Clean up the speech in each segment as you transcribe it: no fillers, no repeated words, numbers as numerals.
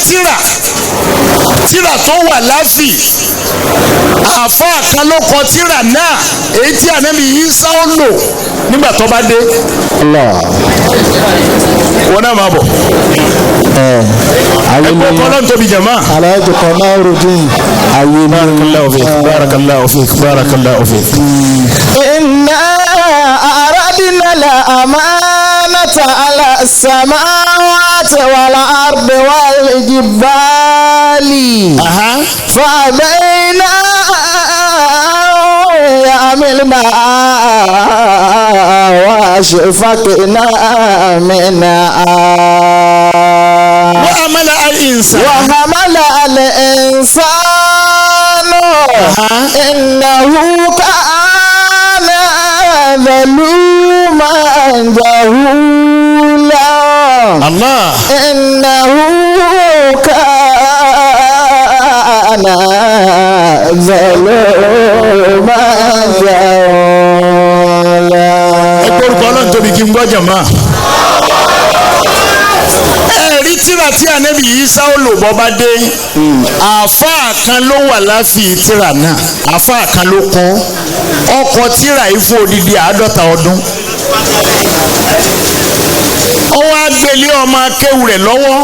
tírà tírà tó wà láfì àáfàá kan ló kọ tírà náà èyí tí ànábì Ìsá ó lò nígbà tó bá dé. Wọn náà máa bọ̀. Ẹgbẹ́ ọkọ náà tóbi jàmá. Alhaji Kamarudin. Barakallahu fik, barakallahu fik, barakallahu fik. Inna aradna al-amanata ala as-samawati wal ardi wal jibali. Fa'abayna ya'milnaha wa ashfaqna minha. Wa hamala al-insan. Wa hamala al-insanu innahu kana zaluman jahula. Allah. Innahu kana zaluman jahula. Ẹ gbórúkọ Ọlọ́run tóbi kí n gbọ́ jàmá. Ẹ̀rí tíra tí ànábì Ìsá ó lò bọ́ bá dé, àáfàá kan ló wà láfi tíra náà, àáfàá kan ló kọ́ ọkọ̀ tíra yìí fún odidi 50 ọdún. Ó wá gbélé ọmọ akéwù rẹ̀ lọ́wọ́.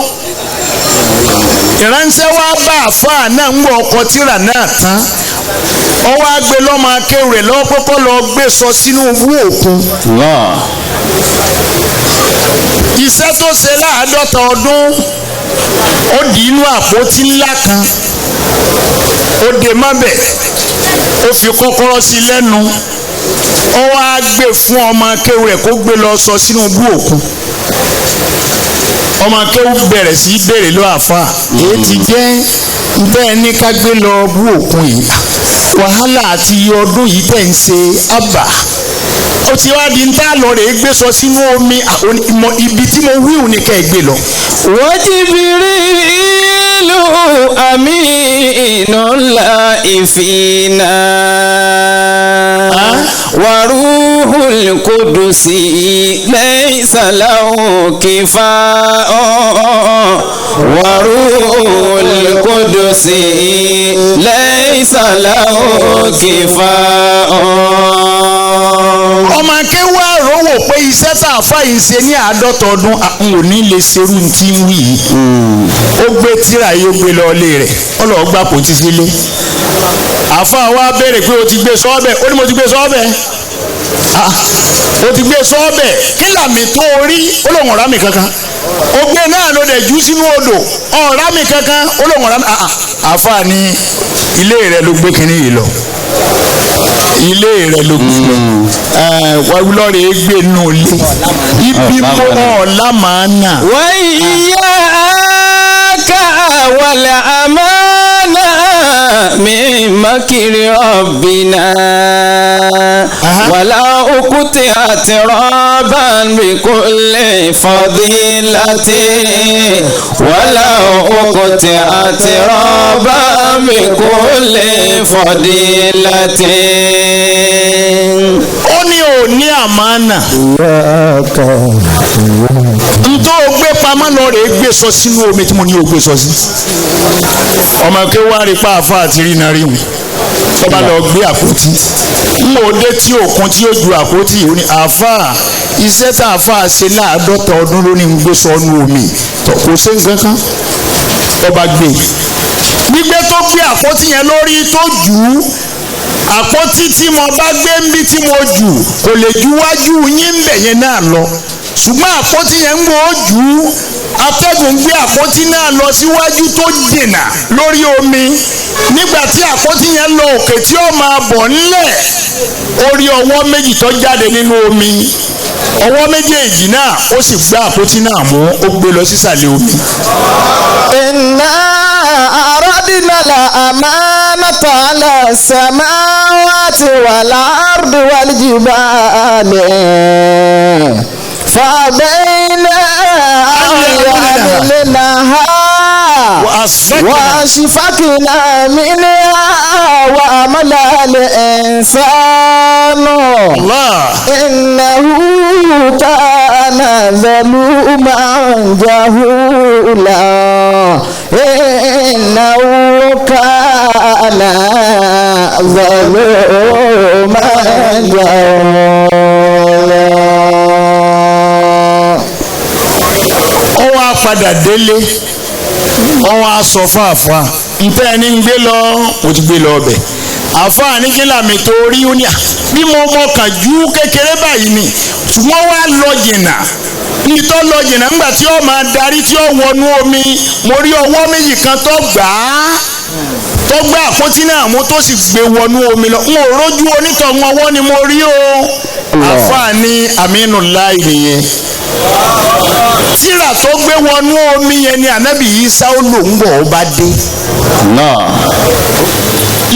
Ìránṣẹ́ wá bá àáfàá náà ń gbọ́ ọkọ̀ tíra náà tán. Ó wá gbé lọ́mọ akéwù rẹ̀ lọ́wọ́ pé kó lọ gbé sọ sínú ibú òkun. Iṣẹ́ tó ṣe 50 ọdún ó di inú àpótí ńlá kan, ó de mọ́bẹ̀, ó fi kọ́kọ́rọ́ sí lẹ́nu, ó wá gbé fún ọmọ akéwù rẹ̀ kó gbé lọ sọ sínú ibú òkun. Ọmọ akéwù bẹ̀rẹ̀ sí í béèrè lọ àfa, èyí ti jẹ́ bẹ́ẹ̀ ní ká gbé lọ bú òkun yìí, wàhálà àti iye ọdún yìí tẹ̀ ń ṣe àbà, ó ti wá di ń tá lọ rèé gbé sọ sínú omi, ibi tí mo wíwù ni kẹ́ ẹ gbé lọ. Wa Jibrilu aminullahi fina wa ruhul qudusi laysa lahu kifa'un wa ruhul qudusi laysa lahu kifa'un. Ọmọ akéwà rówó pé iṣẹ́ tá a fà yìí ṣe ní 50 ọdún n ò ní lè ṣerú tí ń wí yìí. Ó gbé tíra yìí, ó gbé lọ ilé rẹ̀, ó lọ gbà kó ti sílé. Àfa wa béèrè pé o ti gbé sọ́ọ̀bẹ̀, ó ní mo ti gbé sọ́ọ̀bẹ̀. O ti gbé sọ́ọ̀bẹ̀, kí làmì tó o rí? Ó lóun ọ̀rá mi kankan. O gbé náà ló dẹ̀ jù sínú odò, ọ̀rá mi kankan, ó lóun ọ̀rá mi. Àfa ni ilé rẹ̀ ló gbé kinní yìí lọ, ilé rẹ ló gbé lọ, lọ́ọ̀rẹ́ gbé nù lé ibi mọ́ ọ̀la máa nà. Wa iyyaka wal amana min makri rabbina wala uqti'at rabban bi kulli fadilati wala uqti'at rabban bi kulli fadilati. Ó ní ò ní àmánà. Ntọ́ o gbé pamọ́ lọ rèé gbé sọ sínú omi tí mo ní o gbé sọ sí. Ọmọ ké wá rí pa àfa àti rí iná rí wọn. Tọ́ba lọ gbé àpótí. N ò dé tí òkun tí ó ju àpótí yìí ó ní àfa iṣẹ́ tá àfa ṣe 50 ọdún ló ní gbé sọ nú omi. Kò ṣe nǹkan kan. Tọ́ba gbé. Gbígbé tó gbé àpótí yẹn lórí tó jù ú, àpótí tí mo bá gbé ń bí tí mo jù kò lè ju wájú yín ń bẹ̀ yẹn náà lọ, ṣùgbọ́n àpótí yẹn ń gbọ́ jù ú, atẹ́gùn gbé àpótí náà lọ síwájú tó jìnnà lórí omi. Nígbà tí àpótí yẹn lọ òkè tí ó máa bọ̀ ńlẹ̀, orí ọwọ́ méjì tó jáde nínú omi, ọwọ́ méjèèjì náà ó sì gbá àpótí náà mú, ó gbé lọ sísàlẹ̀ omi. Inna aradna al-amanata ala as-samawati wal ardi wal jibali fa'abayna an yahmilnaha وأشفقنا منها وحملها الإنسان إنه كان ظلوما جهولا. كان ظلوما جهولا. Ó wá padà délé, ó wá sọ fáfá ntẹ́ ẹni ń gbé lọ, mo ti gbé lọ ọbẹ̀. Àfáà ní kí làmì tó rí? Ó ní à bí mo mọkàn ju kékeré báyìí ni, ṣùgbọ́n wá lọ jìnnà níbi tó lọ jìnnà. Ńgbà tí ó máa darí, tí ó wọnú omi, mo rí ọwọ́ méjì kan tó gbà á, tó gbé àpótí náà mú, tó sì gbé wọnú omi lọ. N ò rójú onítọ̀hún, ọwọ́ ni mo rí o. Àfáà ní àmínú láì nìyẹn. Tíra tó gbé wọnú omi yẹn ni ànábì Ìsá ó lò ń bọ̀ ó bá dé.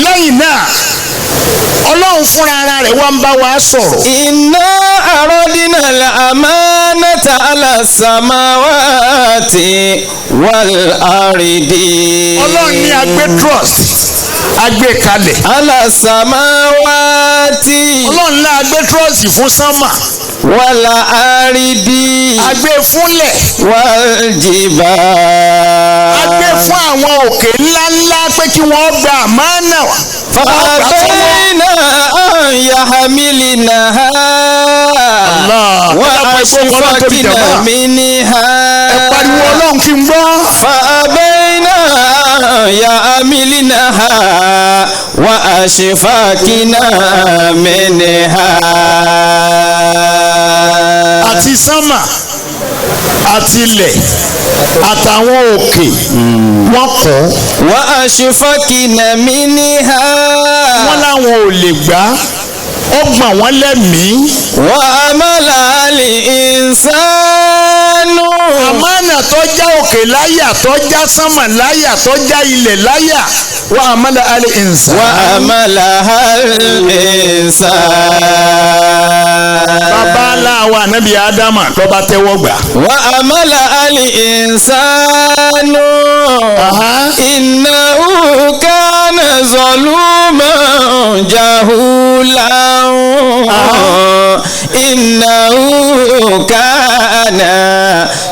Lẹ́yìn náà, Ọlọ́run fúnra ara rẹ̀ wá ń bá wa sọ̀rọ̀. إنا أردنا الأمانة على السماوات والأرض. Ọlọ́run ní agbé trust agbé kalẹ̀. على السماوات. Ọlọ́run ní agbé trust fún sánmà. والأرض. Agbé fúnlẹ̀. والجبال. Agbé fún àwọn òkè ńláńlá pé kí wọ́n gba àmánà wá. فأبين أن يحملنها. Allah. وأشفقن منها. Ẹ pariwo Ọlọ́run kí n gbọ́. فأبين أن يحملنها وأشفقن منها. Àti sánmà àti ilẹ̀ àtàwọn òkè, wọ́n kọ́. وأشفقن منها. Wọ́n láwọn ò lè gbà, ó gbọ̀n wọ́n lẹ́mìí. وحملها الإنسان. Àmánà tó já òkè láyà, tó já sánmà láyà, tó já ilẹ̀ láyà, وحملها الإنسان. وحملها الإنسان. Bàbá aláwa ànábì Ádámà ló bá tẹ́wọ́ gbà. وحملها الإنسان. إنه كان ظلوما جهولا. إنه كان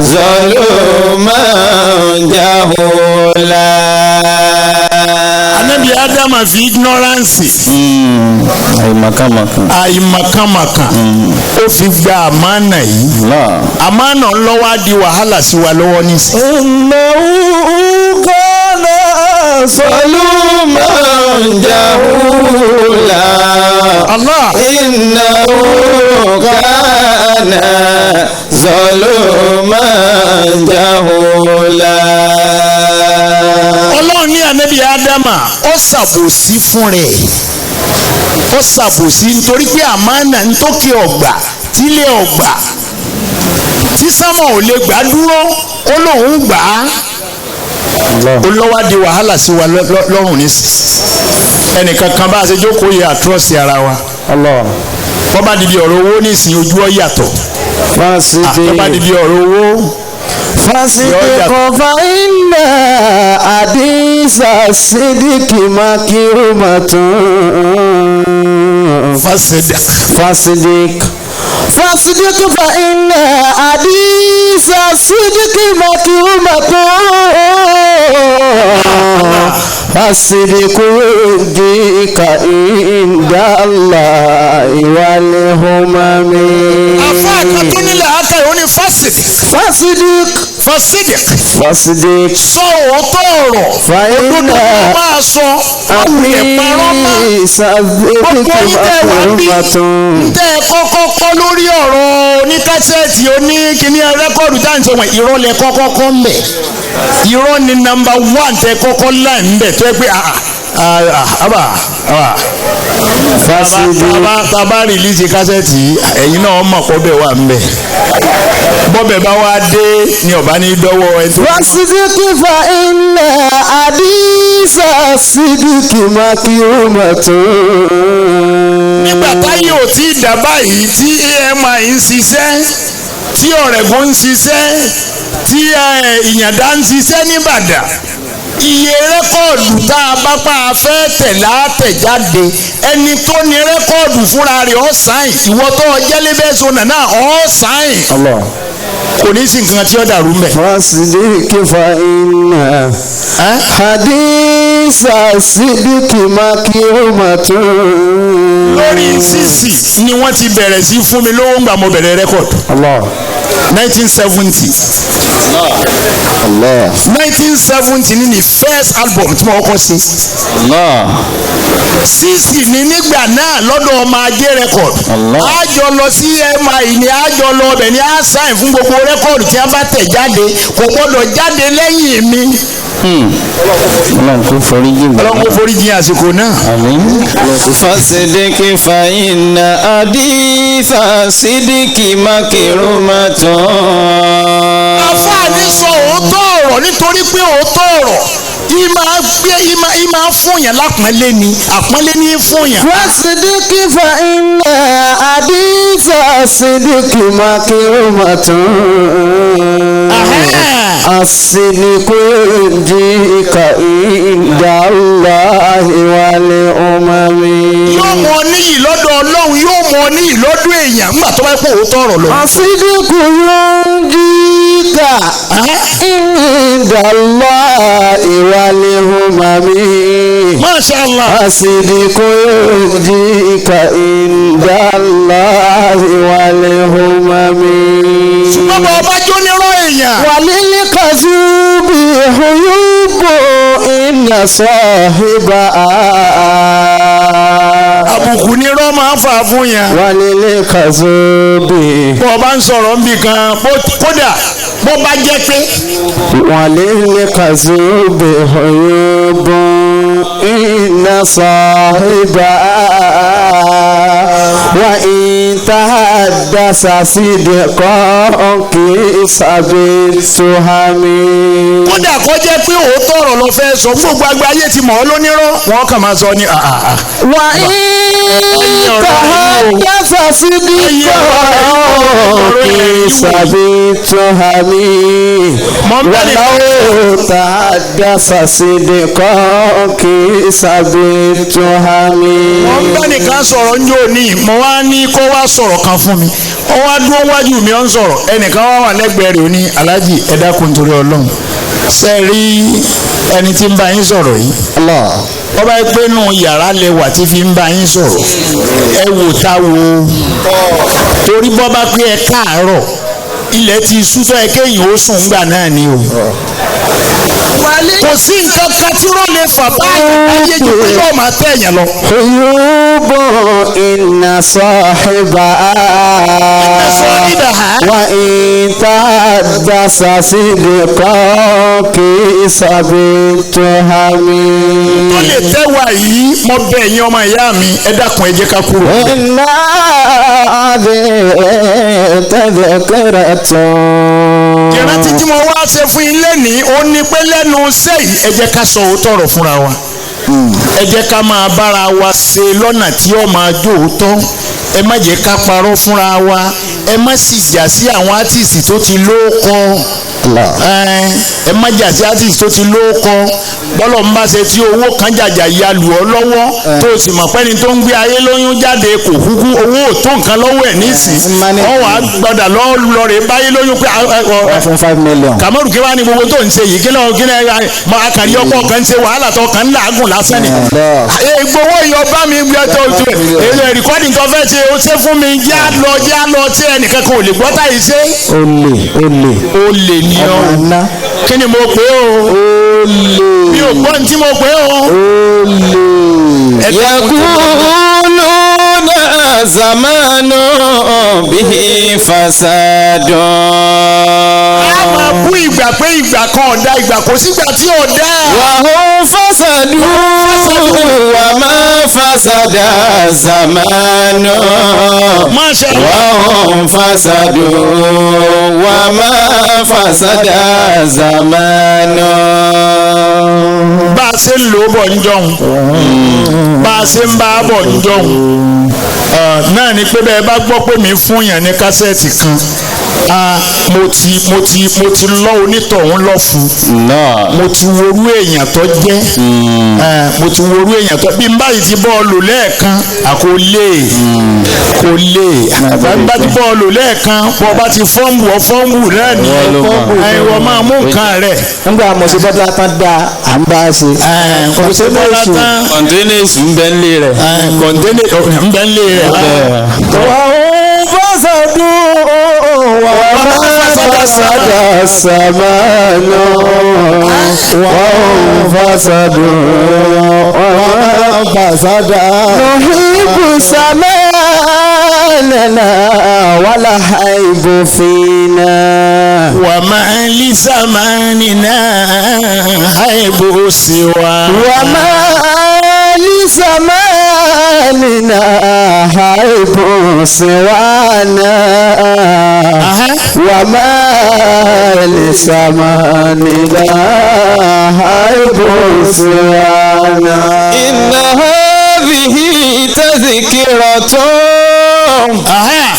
ظلوما جهولا. Ànábì Ádámà fi ignorance, Àìmọ̀kànmọ̀kàn. Àìmọ̀kànmọ̀kàn, ó fi gba àmánà yìí. Àmánà ńlọ́wọ́ á di wàhálà sí wa lọ́wọ́ nísìnyí. إنه كان ظلوما جهولا. Allah. إنه كان ظلوما جهولا. Ọlọ́run ní ànábì Ádámà ó ṣàbòsí fún rẹ̀, ó ṣàbòsí nítorí pé àmánà ntókè ọ̀gbà, tílé ọ̀gbà, tí sánmà ò lè gbà dúró, ó lóun gbà á, ó lọ́wọ́ di wàhálà sí wa lọ́rùn nísìsiyìí. Ẹnìkan kan bá a ṣe jókòó yẹ àtúrọ̀sì ara wa. Allah. Bọ́ bá di bí ọ̀rọ̀ owó nísìnyí, ojú ọ̀ yàtọ̀. Fásitì. Bọ́ bá di bí ọ̀rọ̀ owó فاصدق فإن حديث الصدق مكرمة. فاصدق. فاصدق فاصدق فإن حديث الصدق مكرمة. فالصدق يرضيك عند الله والهمم. Afa kan tó nílẹ̀ aka yìí, ó ní فاصدق. فاصدق. فاصدق. فاصدق. Sọ òótọ́ ọ̀rọ̀. فإن Òdodo ló máa sọ, ọ̀wùlẹ̀ parọ́ mọ́. Gbogbo yín tẹ́ wá bí tẹ́ ẹ kọ́kọ́ kọ́ lórí ọ̀rọ̀ oníkásẹ́ẹ̀tì, oníkíní record tá à ń sọ wọ̀nyí, irọ́ lẹ kọ́kọ́ kọ́ ń bẹ̀. Irọ́ ni number one tẹ́ kọ́kọ́ láì ń bẹ̀ tó yẹ pé àbà àbà tá a bá release kásẹ̀tì yìí, ẹ̀yin náà mọ̀ kọ́ bẹ́ẹ̀ wà ń bẹ̀. Bọ́bẹ̀ bá wá dé ni ọ̀bá ní dọ́wọ́ ẹ tó. فاصدق فإن حديث الصدق مكرمة. Nígbà táyé ò tí ì dà báyìí, tí AMI ń ṣiṣẹ́, tí Ọ̀rẹ́gun ń ṣiṣẹ́, tí Ìyàndá ń ṣiṣẹ́ nìbàdàn, iye record tá a bá pa a fẹ́ tẹ̀ látẹ̀jáde, ẹni tó ní record fúnra rẹ̀ ọ́ sign, ìwọ tó o jẹ́ label owner náà ọ́ sign. Allah. Kò ní sí nǹkan tí ó dàrú mbẹ̀. فاصدق فإن حديث الصدق مكرمة. Lórí sísì ni wọ́n ti bẹ̀rẹ̀ sí fún mi lówó ńgbà mo bẹ̀rẹ̀ record. Allah. 1970. Allah. 1970 ni the first album tí mo kọ́kọ́ ṣe. Allah. Sísì ni nígbà náà lọ́dọ̀ ọmọ ajé record. Allah. A jọ lọ sí mi ni a jọ lọ ọbẹ̀ ni a sign fún gbogbo record tí a bá tẹ̀ jáde, kò gbọ́dọ̀ jáde lẹ́yìn mi. Ọlọ́run kò forí jì wá. Ọlọ́run kò forí jìn àsìkò náà. Àmín. فاصدق فإن حديث الصدق مكرمة. Àfáàní sọ òótọ́ ọ̀rọ̀ nítorí pé òótọ́ ọ̀rọ̀ ìmá fún yàn lápọ́nlé ni, àpọ́nlé ní fún yàn. فاصدق فإن حديث الصدق مكرمة. الصدق ينجيك عند الله والأمم. Yóò mọ níyì lọ́dọ̀ Ọlọ́run, yóò mọ níyì lọ́dọ̀ èèyàn nígbà tó bá kó òótọ́ ọ̀rọ̀ lọ. الصدق ينجيك عند الله والأمم. Masha Allah. الصدق ينجيك عند الله والأمم. Ṣùgbọ́n bá ọba jó nírọ̀ èèyàn. وللكذوب عيوب إن صاحبها. Àbùkù nírọ̀ máa ń fà fún yàn. وللكذوب Bó o bá ń sọ̀rọ̀ níbì kan, kódà bó bá jẹ́ pé وللكذوب عيوب إن صاحبها وإن تحدث صدقا كيس بالتهم. Kódà kó jẹ́ pé òótọ́ ọ̀rọ̀ ló fẹ́ sọ, gbogbo àgbáyé ti mọ̀ ọ́ lónírọ́, wọ́n kàn máa sọ ní àà. وإن تحدث صدقا كيس بالتهم. Mọ̀ ń bẹ̀rẹ̀. ولو تحدث صدقا كيس بالتهم. Mo ń bá nìkan sọ̀rọ̀ ń jò ní, mo wá ní kó wá sọ̀rọ̀ kan fún mi, ó wá dúró wájú mi, ó ń sọ̀rọ̀, ẹnìkan wá wà lẹ́gbẹ̀ẹ́ rẹ̀, ó ní, "Aláàjì, ẹ dákun torí Ọlọ́run, ṣe rí ẹni tí ń bá yín sọ̀rọ̀ yìí?" Allah. Wọ́n bá pé nù yàrá lẹwà tí fi ń bá yín sọ̀rọ̀, ẹ wò ta wo, torí bọ́ bá pé ẹ káàárọ̀, ilẹ̀ ti sú tó ẹ kéèyàn ó sùn ńgbà náà ni o. Kò sí nǹkan kan tí wọ́n lè fà báyìí ayé ju pé yóò máa tẹ̀ yẹn lọ. عيوب إن صاحبها صاحبها. وإن تحدث صدقا كيس بالتهم. Tó lè tẹ́wà yìí, mo bẹ̀ yín, ọmọ ìyá mi, ẹ dákun, ẹ jẹ́ ká kúrò. إن هذه تذكرة. Ìrántí tí mo wá ṣe fún yín lẹ́nìí ó ní pé lẹ́nu iṣẹ́ yìí, ẹ jẹ́ ká sọ òótọ́ ọ̀rọ̀ fúnra wa, ẹ jẹ́ ká máa bára wa ṣe lọ́nà tí ó máa jó òótọ́. Ẹ má jẹ́ ká parọ́ fúnra wa, ẹ má sì jà sí àwọn artist tó ti lóókọ. Ẹ má jà sí artist tó ti lóókọ. Bọ́lọ̀ ń bá ṣe tí owó kan jàjà ya lù ọ́ lọ́wọ́, tó o sì mọ̀ pẹ́ni tó ń gbé ayé lóyún jáde kò kúkú owó ò tó nǹkan lọ́wọ́ ẹ̀ nísìn, wọ́n wàá gbọ́dọ̀ lọ́ọ́ rè báyé lóyún pé 1.5 million. Kàmọ́rù, kí wàá ní gbogbo tó ń ṣe yìí? Kí lọ́wọ́ kí lọ́wọ́ mọ akàrí ọkọ̀ kan ń ṣe wàhálà tó kàn ń làágùn lásán ni. Gbowó ìyọba mi gbé tó tó èlò recording tó fẹ́ ṣe, ó ṣe fún mi, já lọ já lọ tí ẹnìkan kan ò lè gbọ́ táyì ṣe. Olè, olè. Ó lè ní ọ. Ọmọ iná. Kí ni mo pè ó? Olè. Mi ò gbọ́ ní tí mo pè ó. Olè. Ẹ dákun tó يقولون زمان به فساد. A máa bú ìgbà pé ìgbà kan ọ̀dà, ìgbà kò sígbà tí ọ̀dà. وهم فسدوا وما فسد زمان. Masha. وهم فسدوا وما فسد زمان. Bá a ṣe ń lò ó bọ̀ ń jọ̀hún, bá a ṣe ń bá a bọ̀ ń jọ̀hún náà ni pé bẹ́ẹ̀ bá gbọ́ pé mi fún yàn ní kásẹ̀tì kan. Mo ti lọ onítọ̀hún lọ́fun. Mo ti worú èèyàn tó jẹ́. Mo ti worú èèyàn tó bí n báyìí ti bọ́ọ̀lù lẹ́ẹ̀kan kò lè kò lè bá ti bọ́ọ̀lù lẹ́ẹ̀kan bọ́ bá ti fọ́ǹbù ọ fọ́ǹbù náà ní ẹ̀wọ̀n máa mú nǹkan rẹ̀. Nígbà mo ṣe bọ́dá tán da à ń bá a ṣe. Kò ṣe bọ́dá tán. Kọ̀ǹténèsì ń bẹ ń lé rẹ̀. Kọ̀ǹténè ń bẹ ń lé rẹ̀. Wà ó fásádù wà fásádà sàmánù wà ó fásádù wà fásádà. Nuhibu samanana wala haibu fina. Wà máa lí sàmánìna haibu siwa. Wà máa lí sàmánìna haibu siwana. Wà máa lí sàmánìna haibu siwana. Inna hadhihi tadhkiratun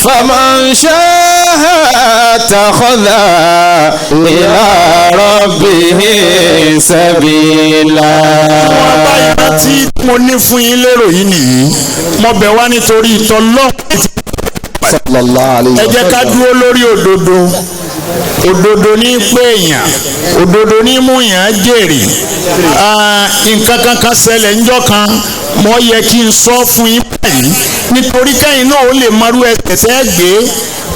faman sha'a ittakhadha ila rabbihi sabila. Wọ́n bá yá tí mo ní fún yín lérò yìí nìyí, mo bẹ̀ wá nítorí ìtọ́lọ́. Ẹ jẹ́ ká dúró lórí òdodo. Òdodo ní pé èèyàn, òdodo ní mú èèyàn jèrè. Nǹkan kankan ṣẹlẹ̀ ńjọ́ kan, mo yẹ kí n sọ fún yín báyìí nítorí kẹ́yìn náà ó lè mọrú ẹsẹ̀ tẹ́ gbé.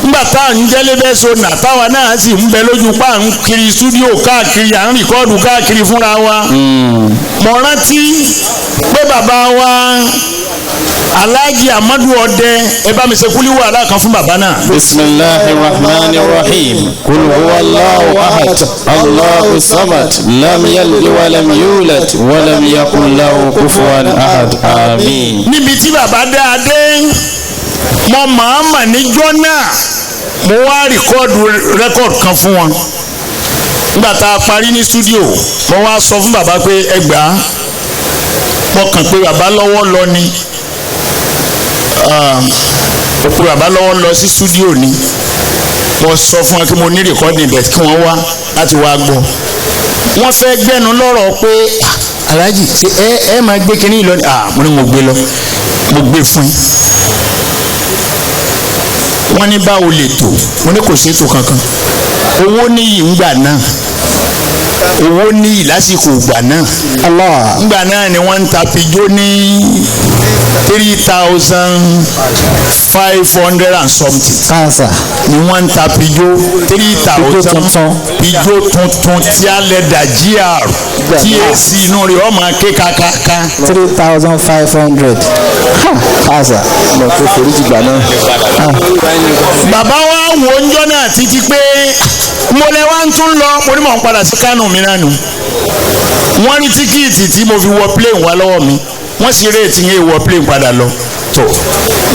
Nígbà tá à ń jẹ́lé bẹ́ẹ̀ so nà táwa náà sì ń bẹ lójú pa à ń kiri stúdíò káàkiri, à ń rìkọ́ọ̀dù káàkiri fúnra wa. Mo rántí pé bàbá wa Alhaji Amadu Ọdẹ, ẹ bá mi ṣe kúlí wàhálà kan fún bàbá náà. Bismillahir Rahmanir Rahim. Qul huwallahu ahad, Allahu samad, lam yalid wa lam yulad wa lam yakun lahu kufuwan ahad. Àmín. Níbi tí bàbá dáa dé, mo màámà níjọ́ náà, mo wá rìkọ́ọ̀dù rẹ́kọ̀dù kan fún wọn. Nígbà tá a parí ní stúdíò, mo wá sọ fún bàbá pé ẹ gbà á. Mo kàn pé bàbá lọ́wọ́ lọ ni. Mo pe bàbá lọ́wọ́ lọ sí stúdíò ni. Mo sọ fún wọn kí mo ní rìkọ́dì ibẹ̀ kí wọ́n wá láti wá gbọ́. Wọ́n fẹ́ gbẹ́nu lọ́rọ̀ pé Alhaji ṣe ẹ máa gbé kinní lọ ni. Mo ní mo gbé lọ, mo gbé fún yín. Wọ́n ní báwo lè tò, mo ní kò ṣètò kankan. Owó níyì ńgbà náà, owó níyì lásìkò ìgbà náà. Ńgbà náà ni wọ́n ń ta pijó ní 3,500 and something. Káàsà. Ni wọ́n ń ta pijó 3,000 pijó tuntun tí a lè dà GR tí AC inú rẹ̀ ó máa ké kakaka. 3,500. Káàsà. Lọ tó foríjì gbà náà. Bàbá wa wo ńjọ́ náà títí pé mo lẹ wá ń tún lọ, mo ní mò ń padà sí Kánò mi náà nù. Wọ́n rí tíkíìtì tí mo fi wọ plane wá lọ́wọ́ mi, wọ́n sì réètì yẹn wọ plane padà lọ. Tó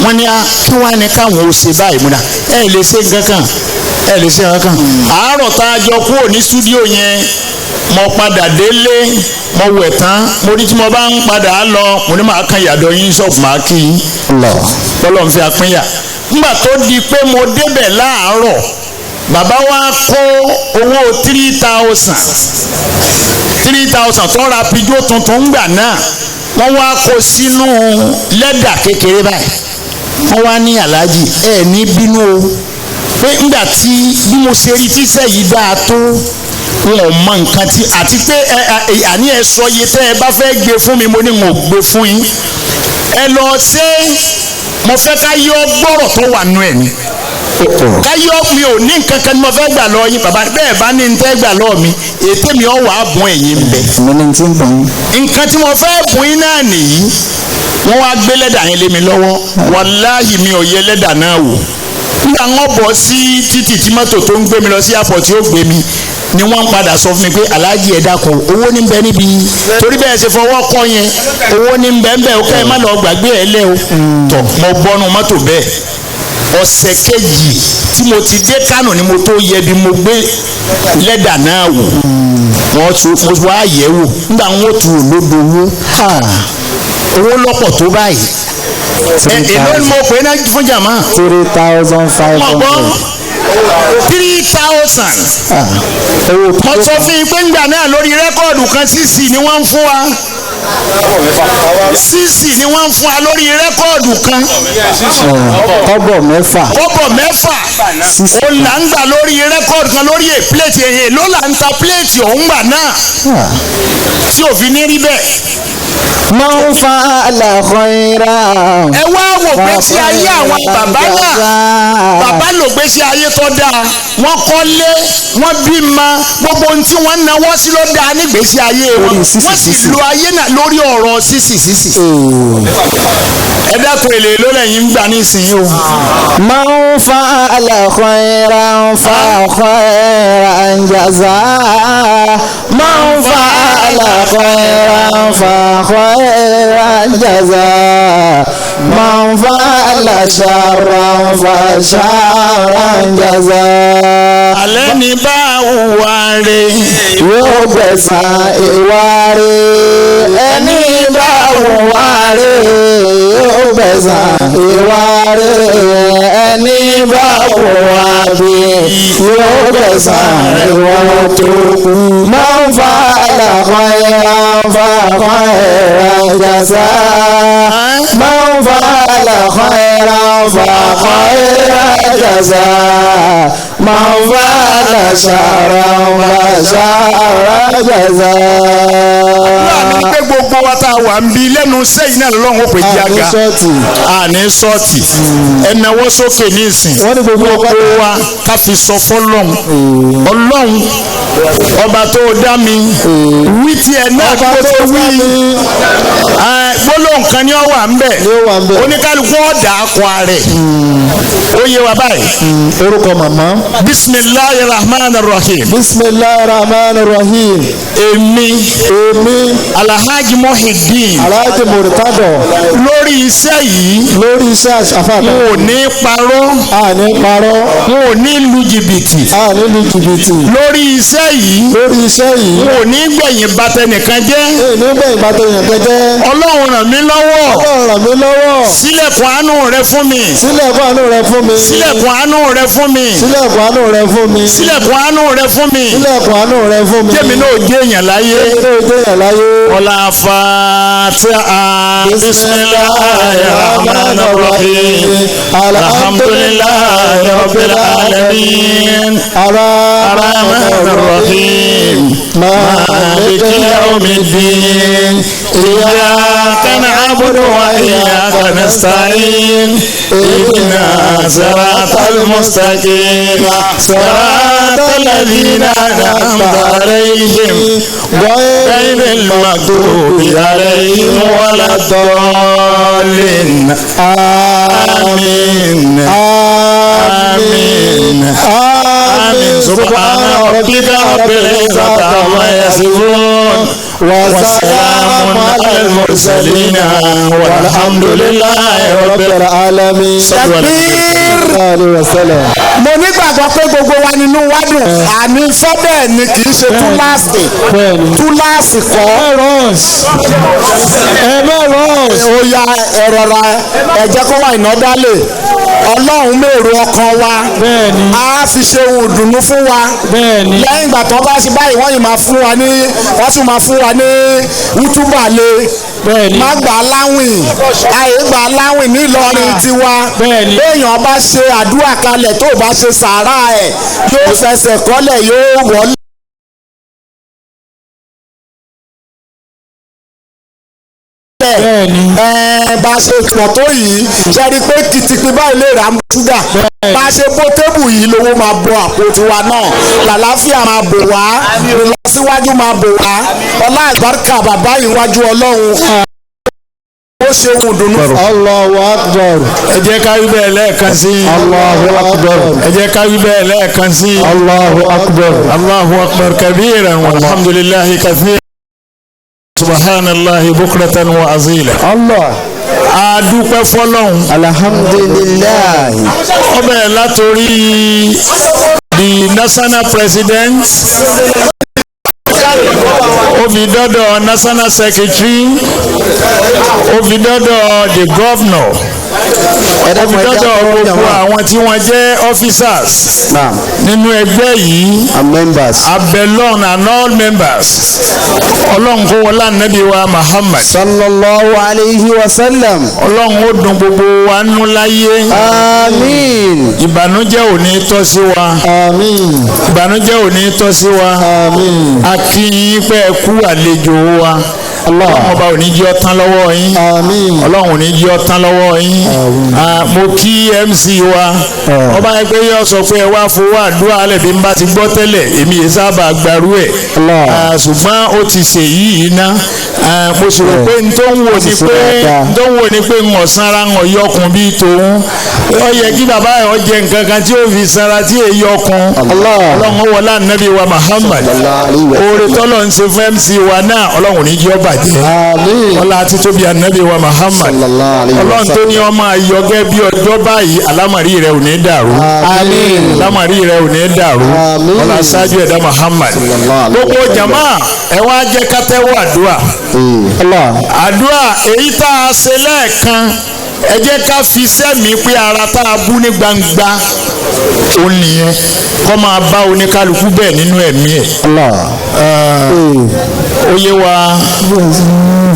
wọ́n ní kí wọ́n á ní káwọn ó ṣe báyìí múra, ẹ lè ṣe nǹkan kan, ẹ lè ṣe nǹkan kan. Àárọ̀ tá a jọ kúrò ní stúdíò yẹn, mo padà délé, mo wẹ̀ tán, mo ní tí mo bá ń padà lọ, mo ní màá kan ìyàdọ̀ yín ṣọ́ọ̀bù màá kí yín. Bọ́lọ̀ ń fi apínyà. Nígbà tó di pé mo débẹ̀ láàárọ̀, bàbá wa kó owó 3,000 3,000 tó ra pijó tuntun ńgbà náà, wọ́n wá kó sínú lẹ́dà kékeré báyìí. Wọ́n wá ní Alhaji ẹ ní bínú o, pé ńgbà tí bí mo ṣe rí tíṣẹ́ yìí dáa tó, wọn ò mọ nǹkan tí àti pé àní ẹ sọ iye tẹ́ ẹ bá fẹ́ gbé fún mi, mo ní n ò gbé fún yín, ẹ lọ ṣe, mo fẹ́ ká yọ gbọ́rọ̀ tó wà nù ẹ̀ ni. Káyọ̀ mi ò ní nǹkan kan ní mo fẹ́ gbà lọ yín bàbá, bẹ́ẹ̀ bá ní n tẹ́ gbà lọ mi, ètè mi ọ̀ wà á bùn ẹ̀yìn ń bẹ̀. Mi ní ti ń bùn. Nǹkan tí mo fẹ́ bùn yín náà nìyí. Wọ́n wá gbé lẹ́dà yẹn lé mi lọ́wọ́, wàláhì mi ò yẹ lẹ́dà náà wò. Nígbà wọn bọ̀ sí títì tí mọ́tò tó ń gbé mi lọ sí airport tí ó gbé mi ni wọ́n ń padà sọ fún mi pé Alhaji ẹ dákun, owó ní bẹ níbi torí bẹ́ẹ̀ ṣe fọwọ́ kọ́ yẹn, owó ní bẹ ń bẹ, ó kẹ́ ẹ má lọ gbàgbé ẹ lẹ́ o. Tọ̀ mo bọ́nu mọ́tò bẹ́ẹ̀. Ọ̀sẹ̀ kejì tí mo ti dé Kánò ni mo tó yẹ bí mo gbé lẹ́dà náà wò. Wọ́n tún mo wá yẹ̀ wò nígbà wọn tún olódo owó owó lọ́pọ̀ tó báyìí. Èló ni mo pè é náà fún jàmá? 3,500. 3,000. Owó Mo sọ fún yín pé ńgbà náà, lórí record kan, sísì ni wọ́n ń fún wa, sísì ni wọ́n ń fún wa lórí record kan. Kọ́bọ̀ 6. Kọ́bọ̀ 6 ó là ń gbà lórí record kan, lórí è plate. Èyí ló là ń ta plate ọ̀hún gbà náà tí òfin ní rí bẹ́ẹ̀. Man fa'ala khairan. Ẹ wá wò pé tí ayé àwọn bàbá náà, bàbá lò gbé sí ayé tó dáa, wọ́n kọ́lé, wọ́n bímọ, gbogbo ohun tí wọ́n náwó sí ló dáa nígbèésí ayé wọn. Lórí sísì Wọ́n sì sísì. lo ayé náà lórí ọ̀rọ̀ sísì sísì. Ẹ dákun, èlé ló lẹ́yìn ń gbà nísìnyí o? Man fa'ala khairan fa khairan jazaa. Man fa'ala khairan fa khairan jazaa. Man fa'ala sharran fa sharran jazaa. Alẹ́ ní bá hùwà rẹ̀. Yóò gbẹ̀san ìwà rẹ̀. Ẹni bá hùwà rẹ̀ yóò gbẹ̀san ìwà rẹ̀. Ẹni bá hùwà bí yóò gbẹ̀san ìwà tó kù. Man fa'ala khayran fa khayran jazaa. Man fa'ala khayran fa khayran jazaa. Man fa'ala sharran fa sharran jazaa. Láàmì pé gbogbo wa tá a wà ń bi lẹ́nu sẹ́yìn náà lọ́wọ́ pé jí Àní aga. sọ́ọ̀tì. Àní sọ́ọ̀tì. Ẹnáwó sókè ní ìsìn. Wọ́n ní gbogbo Gbogbo wa ká fi sọ fọlọ́hún, Ọlọ́hun ọba tó dá mi, wí tiẹ̀ náà. Ọba Kó tó tó wí dá mi. Gbólóhùn kan ni ó wà ń bẹ̀. Ni ó wà ń bẹ̀. Oníkálukú ọ̀dà akọ rẹ̀, ó yé wa báyìí. Orúkọ màmá. Bisimilahi Rahman Rahim. Bisimilahi Rahman Rahim. Èmi, Èmi, Alhaji Muhyiddin, Alhaji Murtado, lórí iṣẹ́ yìí, lórí iṣẹ́ àfààní. n ò ní parọ́. Àní parọ́. N ò ní lu jìbìtì. Àní lu jìbìtì. Lórí iṣẹ́ yìí, Lórí iṣẹ́ yìí, n ò ní gbẹ̀yìn batẹnìkan jẹ́. Èmi bẹ́ẹ̀ ìbátan yẹn kẹjẹ́. Ọlọ́run ràn mí lọ́wọ́. Ọlọ́run ràn mí lọ́wọ́. Sílẹ̀kùn àánú rẹ fún mi. Sílẹ̀kùn àánú rẹ fún mi. Sílẹ̀kùn àánú rẹ fún mi. Sílẹ̀kùn àánú rẹ fún mi. Sílẹ̀kùn àánú rẹ fún mi. Sílẹ̀kùn àánú rẹ fún mi. Jẹ́mi náà jẹ́ èèyàn láyé. Jẹ́mi náà jẹ́ èèyàn láyé. Ọlá Fatiha. Bisimilahi Rahman Rahim. Alhamdulilahi Rabbil Alamin. Arrahman Rahim. Maliki Yawmiddin. Iyyaka na'budu wa iyyaka nasta'in. Ihdina siratal mustaqim. Siratal ladhina an'amta alayhim. غير المغضوب عليهم ولا الضالين. آمين آمين آمين. سبحان ربك رب العزة عما يصفون وسلام على المرسلين والحمد لله رب العالمين. العالمين. وسلم. Mo nígbàgbọ́ pé gbogbo wa nínú wa dùn. Àní sọ bẹ́ẹ̀ ni, kì í ṣe túláàsì. Bẹ́ẹ̀ni. Túláàsì kọ́. Ẹ má rush. Ó ya, ẹ rọra, ẹ jẹ́ kó wà iná dálé. Ọlọ́run mèrò ọkàn wa. Bẹ́ẹ̀ni. Á fi ṣe ohun ìdùnnú fún wa. Bẹ́ẹ̀ni. Lẹ́yìn ìgbà tó bá ṣe báyìí, wọ́n yìí máa fún wa ní, wọ́n tún máa fún wa ní wútúbà lé. Bẹ́ẹ̀ni. Má gbà á láwìn, àyè gbà á láwìn nílọrin tiwa. Bẹ́ẹ̀ni. Béèyàn bá ṣe àdúrà kalẹ̀, tó bá ṣe sàárà ẹ̀, yóò fẹsẹ̀ kọ́lẹ̀, yóò wọlé. Bẹ́ẹ̀ni. Ẹ bá ṣe pọ̀ tó yìí, ṣe rí i pé kìtìpín báyìí lè rà ṣúgà. Bá ṣe bó tébù yìí, lówó máa bọ àpò tiwa náà, làlàáfíà máa bò wá, ìlọsíwájú máa bò wá. Ọlá àgbàkà bàbá yìí wájú Ọlọ́run, ó ṣe ohun ìdùnnú. Allahu Akbar. Ẹ jẹ́ ká wí bẹ́ẹ̀ lẹ́ẹ̀kan sí i. Allahu Akbar. Ẹ jẹ́ ká wí bẹ́ẹ̀ lẹ́ẹ̀kan sí i. Allahu Akbar. Allahu akbar kabiran walhamdulillahi kathira subhanallahi bukratan wa azila. Allah. A dúpẹ́ fọlọ́hún. Alhamdulillah. Ó bẹ̀rẹ̀ látòrí the national president, ó fi dọ́dọ̀ national secretary, ó fi dọ́dọ̀ the governor. Ó fi dọ́dọ̀ gbogbo àwọn tí wọ́n jẹ́ officers nínú ẹgbẹ́ yìí and members. Abelon and all members. Ọlọ́run kó wọlé ànábì wa Muhammad. Sallallahu alayhi wa sallam. Ọlọ́run ó dùn gbogbo wa nú láyé. Àmín. Ìbànújẹ́ ò ní tọ́ sí wa. Àmín. Ìbànújẹ́ ò ní tọ́ sí wa. Àmín. A kí yín pé ẹ kú àlejò wa. Ọlọ́run ọba ò ní jẹ́ ó tán lọ́wọ́ yín. Àmín. Ọlọ́run ò ní jẹ́ ó tán lọ́wọ́ yín. Mo kí MC wa. Ọba yẹn pé yọ sọ pé ẹ wá fowó àdúrà alẹ́ bí n bá ti gbọ́ tẹ́lẹ̀ èmi yìí sábà gbarú ẹ̀. Ṣùgbọ́n ó ti ṣe yìí iná. Mo sì rò pé n tó ń wò ni pé n tó ń wò ni pé ń ọ̀sánra ń ọ̀yọ́kun bíi tòun. Ó yẹ kí bàbá ẹ̀ ọ jẹ nǹkan kan tí ó fi sanra tí èyí ọkun. Ọlọ́run ó wọlé ànábì wa Muhammad. Oore tọ́lọ̀ ń ṣe fún MC wa náà Ọlọ́run ò ní jẹ́ ó bàjẹ́. Ọlá títóbi ànábì wa Muhammad. Ọlọ́run tó ní ọmọ ayọ̀gẹ́ bí ọjọ́ báyìí alámọ̀rí rẹ̀ ò ní dàrú. Alámọ̀rí rẹ̀ ò ní dàrú. Ọlá ṣáájú ẹ̀dá Muhammad. Gbogbo jama ẹ wá jẹ́ ká tẹ́wọ́ àdúrà. Àdúrà èyí tá a ṣe lẹ́ẹ̀kan ẹ jẹ́ ká fi sẹ́mi pé ara tá a bú ní gbangba ó nìyẹn kọ́ máa bá oníkálukú bẹ́ẹ̀ nínú ẹ̀mí ẹ̀. Ó yé wa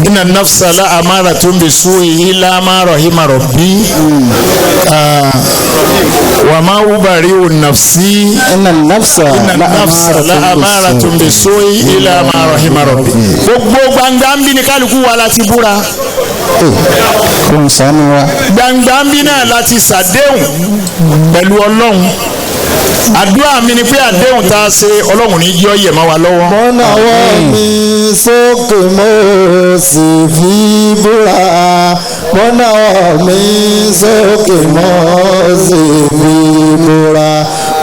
inna nafsa la amaratun bisu'i illa ma rahima rabbi wa ma ubari'u nafsi inna nafsa la amaratun bisu'i illa ma rahima rabbi. Gbogbo gbangba ń bí ní kálukú wa láti búra. Gbangba ń bí náà láti ṣàdéhùn pẹ̀lú Ọlọ́run. Àdúrà mi ni pé àdéhùn tá a ṣe Ọlọ́run ní jẹ́ ọ̀yẹ̀ mọ́ wa lọ́wọ́. Mo nawọ́ mi sókè mo sì fi búra. Mo nawọ́ mi sókè mo sì fi búra.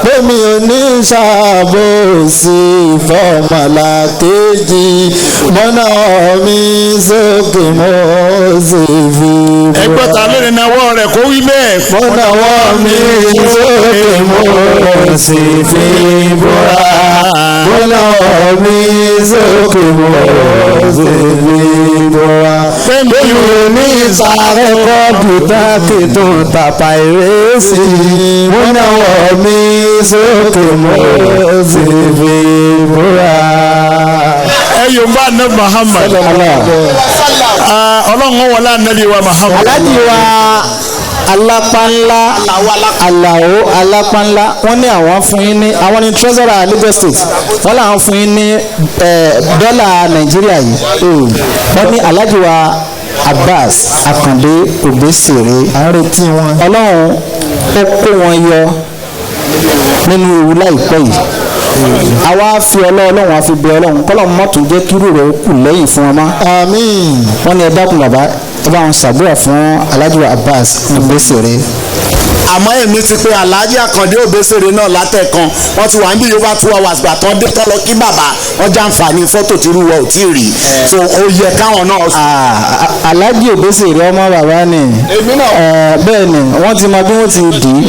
Pé mi ò ní ṣàbòsí fọmọlàkejì. Mo nawọ́ mi sókè mo sì fi búra. Ẹgbẹ́ ta lónìí nawọ́ rẹ̀ kó wí bẹ́ẹ̀. Mo nawọ́ mi sókè mo sì fi búra. Mo nawọ́ mi sókè mo sì fi búra. Pé mi ò ní ìsàrẹ́kọ̀dù táàkì tó ń tàpá ìrẹsì. Mo nawọ́ mi sókè mo sì fi búra. Ẹ yóò bá anabi Muhammad. Ọlọ́run wọlé anabi wa Muhammad. Aláàjì wa alápánlá Àlàó alápánlá wọ́n ní àwọn fún yín ní àwọn ní treasurer Lagos State wọ́n làwọn fún yín ní dọ́là Nàìjíríà yìí wọ́n ní Alhaji wa Abbas Akande Obesere Ọlọ́run ó kó wọn yọ nínú ewu láìpẹ́ yìí àwa fi Ọlọ́run àfi bẹ Ọlọ́run kọ́lọ́run mọ́tò jẹ́ kírú rẹ̀ kù lẹ́yìn fún wọn mọ́. Àmín. Wọ́n ní ẹ dákun bàbá ẹ bá wọn ṣàdúrà fún Alhaji Abbas Obesere. Àmọ́ èmi ti pé Alhaji Akande Obesere náà látẹ̀kan wọ́n ti wà níbi yóò bá 2 hours gbà tán dé tán lọ kí bàbá wọ́n jàǹfààní fọ́tò tí irú wọn ò tí ì rí so ó yẹ káwọn náà. Alhaji Obesere ọmọ bàbá ni bẹ́ẹ̀ ni wọ́n ti mọ bí wọ́n ti dì í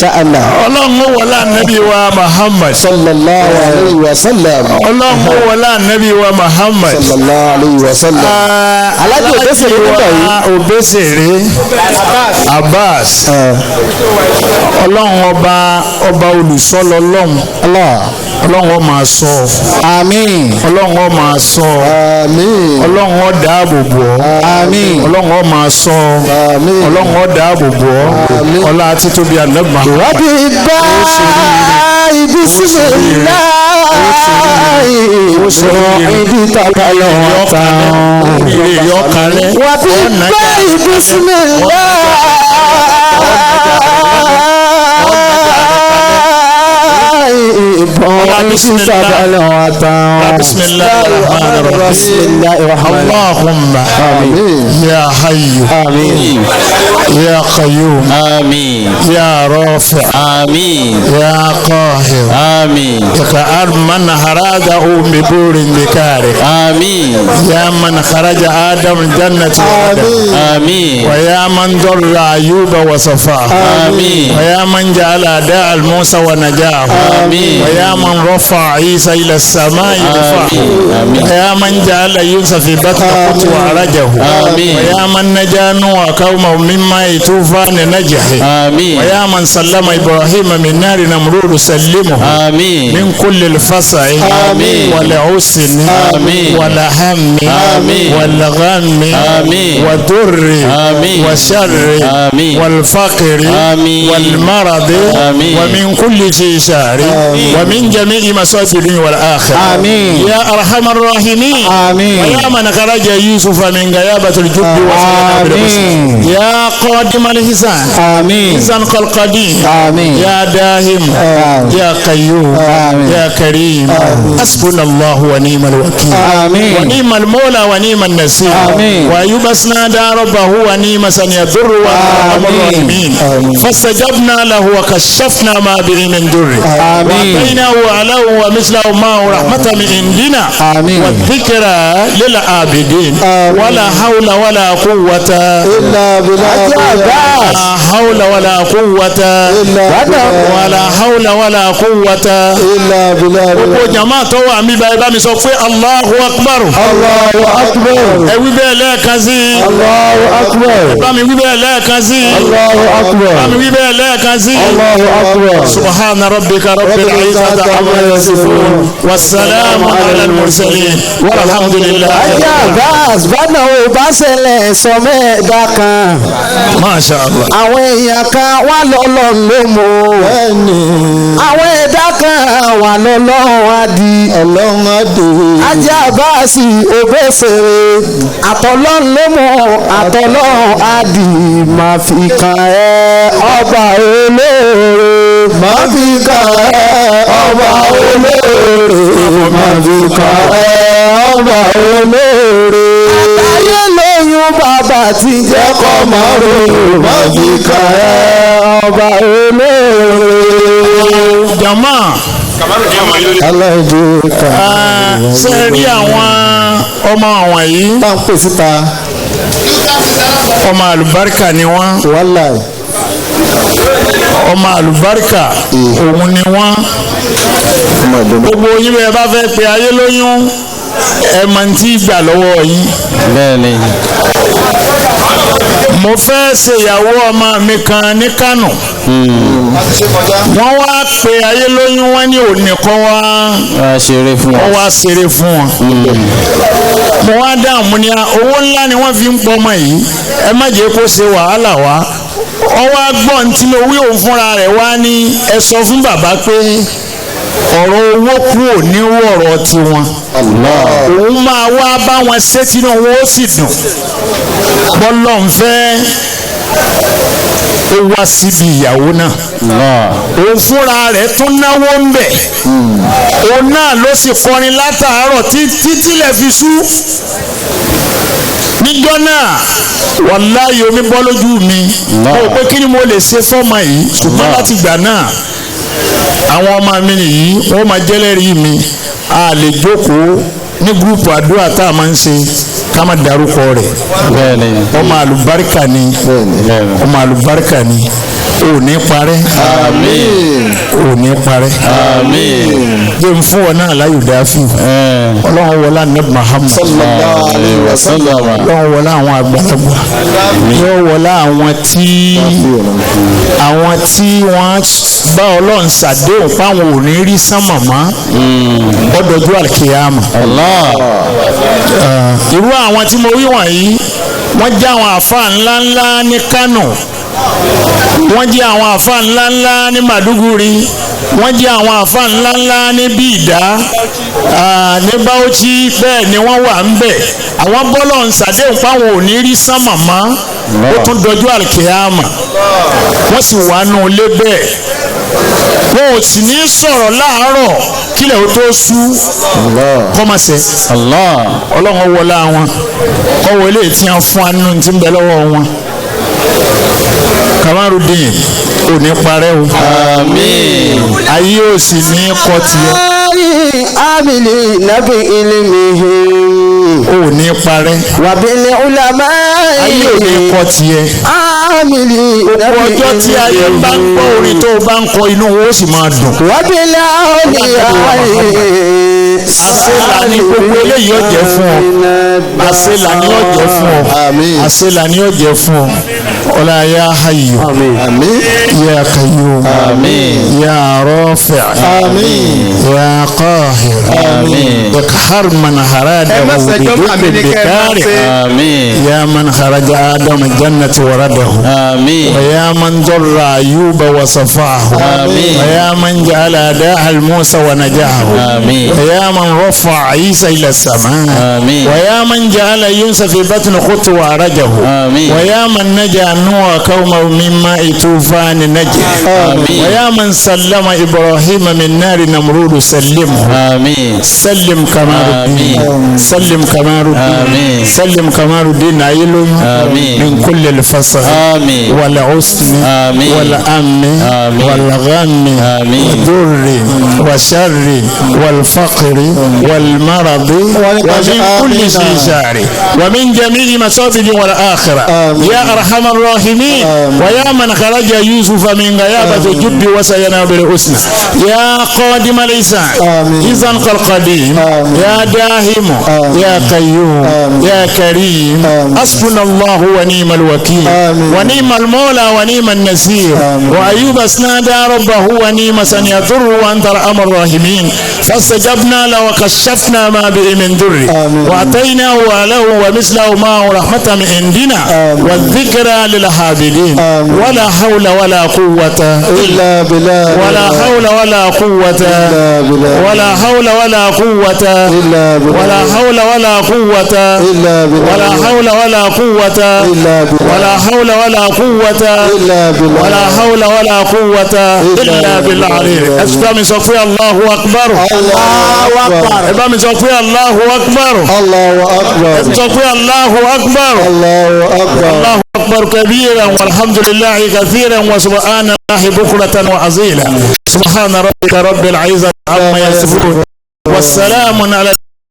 ṣáàlà. Ọlọ́run ó wọlé ànábì wa Muhammad. Sallallahu alayhi wa sallam. Ọlọ́run ó wọlé ànábì wa Muhammad. Sallallahu alayhi wa sallam. Alhaji Obesere nígbà yìí. Obesere Abbas Ọlọ́run ọba ọba olùsọ́lọ ọlọ́run Ọlọ́run ó máa sọ. Àmín. Ọlọ́run ó máa sọ. Àmín. Ọlọ́run ó dáàbò bò ọ́. Àmín. Ọlọ́run ó máa sọ. Àmín. Ọlọ́run ó dáàbò bò ọ́. Àmín. Ọlá títóbi ànábì. Wàbí bá ibi sílẹ̀ láì ibi tàbálọ̀ tán. Wàbí bá ibi sílẹ̀ láì ìbọn ibi tàbálọ̀ tán. Bismillahirrahmanirrahim. Allahumma ya hayyu. Àmín. Ya qayyum. Àmín. Ya rafi'. Àmín. Ya qahir. Àmín. اقعد من هراده ببور بكاره. Àmín. يا من خرج آدم الجنة وعدن. Àmín. ويا من ضر أيوب وصفاه. آمين. ويا من جعل أداء موسى ونجاه. آمين. ويا من من رفع عيسى إلى السماء رفعه. آمين. ويا من جعل يوسف في بطن حوت وعرجه. آمين. ويا من نجا نوح قومه مما طوفان نجحه. آمين. ويا من سلم إبراهيم من نار نمرود سلمه. آمين. من كل الفصع. آمين. والعسن. آمين. والهم. آمين. والغم. آمين. والضر. آمين. والشر. آمين. والفقر. آمين. والمرض. آمين. ومن كل شيء شر. ومن جميع مصائب الدنيا والآخرة. آمين. يا أرحم الراحمين. آمين. ويا من خرج يوسف من غيابة الجب وسلم آمين. يا قادم الحسان. آمين. حسان القديم. آمين. يا داهم. آمين. يا قيوم. آمين. يا كريم. حسبنا الله ونعم الوكيل. آمين. ونعم المولى ونعم النصير. آمين. وأيوب نادى ربه ونعم سنيضر وأرحم آمين. الراحمين. فاستجبنا له وكشفنا ما به من ضر. آمين. وآتيناه أهله ومثله معه رحمة من عندنا. آمين. والذكرى للعابدين. آمين. ولا حول ولا قوة إلا بالله. ولا حول ولا قوة إلا بالله. ولا حول ولا قوة إلا بالله. Gbogbo jama tó wà mí báyìí bá mi sọ pé Allahu Akbar. Allahu Akbar. Ẹ wí bẹ́ẹ̀ lẹ́ẹ̀kan sí i. Allahu Akbar. Bá mi wí bẹ́ẹ̀ lẹ́ẹ̀kan sí i. Allahu Akbar. Bá mi wí bẹ́ẹ̀ lẹ́ẹ̀kan sí i. Allahu Akbar. Subhana rabbika rabbil izzati amma yasifun. Wasalaamu ala al-mursalin. Walhamdulillah. Ajá Abbas bánà ò bá ṣẹlẹ̀ sọ mẹ́ẹ̀dá kan. Masha Allah. Àwọn èèyàn kan wà lọ́lọ́ ló mú. Bẹ́ẹ̀ni. Àwọn ẹ̀dá kan wà lọ́lọ́ á di. Ọlọ́run á dé. Ajá Abbas òbẹ́sẹ̀rẹ̀ àtọ̀lọ́n ló mú àtọ̀lọ́n á di máa fi kan ẹ́ ọba olóore. Máa fi kàn ẹ́ ọba olóore. Máa fi kàn ẹ́ ọba olóore. Àtàyè lóyún bàbá ti jẹ́ Jẹ́ kọ́ máa rò. Máa fi kàn ẹ́ ọba olóore. Jama aláìdè kàn. ṣe rí àwọn ọmọ àwọn yìí Tá à ń pè síta. ọmọ àlùbáríkà ni wọ́n. Wàhálà. Ọmọ àlùbáríkà òun ni wọ́n. Ọmọ ìdùnnú. Gbogbo yín bẹ́ẹ̀ bá fẹ́ pe ayé lóyún ẹ máa ń tí gbà lọ́wọ́ yín. Bẹ́ẹ̀ni. Mo fẹ́ ṣèyàwó ọmọ mi kan ní Kánò. Wọ́n wá pe ayé lóyún wọ́n ní òní kọ́ wá Wá ṣeré fún wọ́n wọn. wá ṣeré fún wọn. Mo wá dáhùn mo ní owó ńlá ni wọ́n fi ń pọ̀ ọmọ yìí ẹ má jẹ́ kó ṣe wàhálà wá. Ọwọ́ agbọ́n tí mo wí òun fúnra rẹ̀ wá ní ẹ sọ fún bàbá pé ọ̀rọ̀ owó kúrò ní ọ̀rọ̀ tiwọn. Òun máa wá bá wọn ṣe tínú wọn ó sì dùn. Bọ́lọ̀ ń fẹ́ ó wá síbi ìyàwó náà. Allah. Òun fúnra rẹ̀ tún náwó ń bẹ̀. Òun náà ló sì kọrin látàárọ̀ títí tílẹ̀ fi ṣú. Níjọ́ náà wàláyé omi bọ́ lójú mi. Mo rò pé kí ni mo lè ṣe fọ́mọ yìí ṣùgbọ́n láti gbà náà àwọn ọmọ mi nìyí wọ́n máa jẹ́lẹ́rìí mi. A lè jókòó ní gúrúùpù àdúrà tá a máa ń ṣe ká má darúkọ rẹ̀. Bẹ́ẹ̀ni. Ọmọ àlùbáríkà ni. Bẹ́ẹ̀ni. Ọmọ àlùbáríkà ni. Ò ní parẹ́. Àmín. Ò ní parẹ́. Àmín. Jẹ́ n fún ọ náà láyò dáfí. Ọlọ́run wọlá ní Muhammad. Sallallahu alayhi wa sallam. Ọlọ́run wọlá àwọn àgbàlagbà. Yóò wọlá àwọn tí wọ́n bá Ọlọ́run ṣàdéhùn páwọn ò ní rí sánmà mọ́. Ọdọọdún àlùkìyàmà. Allah. Irú àwọn tí mo wí wọ̀nyí wọ́n jẹ́ àwọn àfa ńláńlá ní Kánò, wọ́n jẹ́ àwọn àfa ńláńlá ní Màdúgùrí, wọ́n jẹ́ àwọn àfa ńláńlá ní Bíìdá, ní Bauchi, bẹ́ẹ̀ ni wọ́n wà ń bẹ̀. Àwọn bọ́lọ̀ ń ṣàdéhùn páwọn ò ní rí sánmà mọ́, ó tún dọjú àlùkìyàmà. Wọ́n sì wà nù ilé bẹ́ẹ̀, wọn ò sì ní sọ̀rọ̀ láàárọ̀ kílẹ̀ ó tó sú kọ́mọ̀sẹ̀. Allah. Ọlọ́run wọlá wọn kọ́wọ́ eléyìí tí wọ́n fún anú tí ń bẹ lọ́wọ́ wọn. Kamarudin ò ní parẹ́ o. Àmín. Ayé ò sì ní kọ́ tiẹ̀. Amili nabi ilmihim. Ò Ò ní parẹ́. وبالعلماء Ayé ò ní kọ́ tiẹ̀. عاملين. Ọjọ́ tí ayé bá ń gbọ́ orin tó o bá ń kọ, inú wo ó sì máa dùn. وبالأولياء. Àṣelà ni gbogbo eléyìí ó jẹ́ fún ọ. Àṣelà ni ó jẹ́ fún ọ. Àmín. Àṣelà ni ó jẹ́ fún ọ. Ọlá ya hayyu. Àmín. Ya qayyum. Àmín. Ya rafi'. Àmín. Ya qahir. Àmín. Iqhar man harada Ẹ má ṣẹjọ́ àmì ní kẹ́ ẹ má bidukari. ṣe. Àmín. Ya man kharaja Adam jannati waradahu. Àmín. ويا من ضر أيوب وصفاه. آمين. ويا من جعل أداء موسى ونجاه. آمين. ويا من رفع عيسى إلى السماء. آمين. ويا من جعل يونس في بطن حوت وأرجه. آمين. ويا من نجا نوح قومه من ماء طوفان نجه. آمين. ويا من سلم إبراهيم من نار نمرود سلمه. آمين. سلم كمال الدين. سلم كمال الدين. آمين. سلم كمال الدين عيل. آمين. من كل الفساد آمين. والعسن آمين. والأمن آمين. والغم آمين. والضر والشر والفقر والمرض ومن كل شيء شر ومن جميع مصائب والآخرة. يا أرحم الراحمين، ويا من خرج يوسف من غيابة الجب وسينا بالحسنى، يا قادم الإنسان إذا القديم، يا داهم، يا قيوم، يا كريم، حسبنا الله ونعم الوكيل ونعم المولى ونعم النصير. وأيوب نادى ربه ونعم سنيضر وأنت أرحم الراحمين، فاستجبنا له وكشفنا ما به من ضر وأتيناه وله ومثله معه رحمة من عندنا والذكرى للعابدين. ولا حول ولا قوة إلا بالله. ولا حول ولا قوة إلا بالله. ولا حول ولا قوة إلا بالله. ولا حول ولا قوة إلا بالله. ولا حول ولا قوة إلا بالله. ولا حول ولا قوة إلا بالله. ولا حول ولا قوة إلا بالله العلي. Ẹ bá mi sọ pé Allahu Akbar. Allahu Akbar. Ẹ bá mi sọ pé Allahu Akbar. Allahu Akbar. Ẹ sọ pé Allahu Akbar. Allahu Akbar. الله أكبر كبيرا والحمد لله كثيرا وسبحان الله بكرة وأصيلا. سبحان ربك رب العزة عما يصفون والسلام على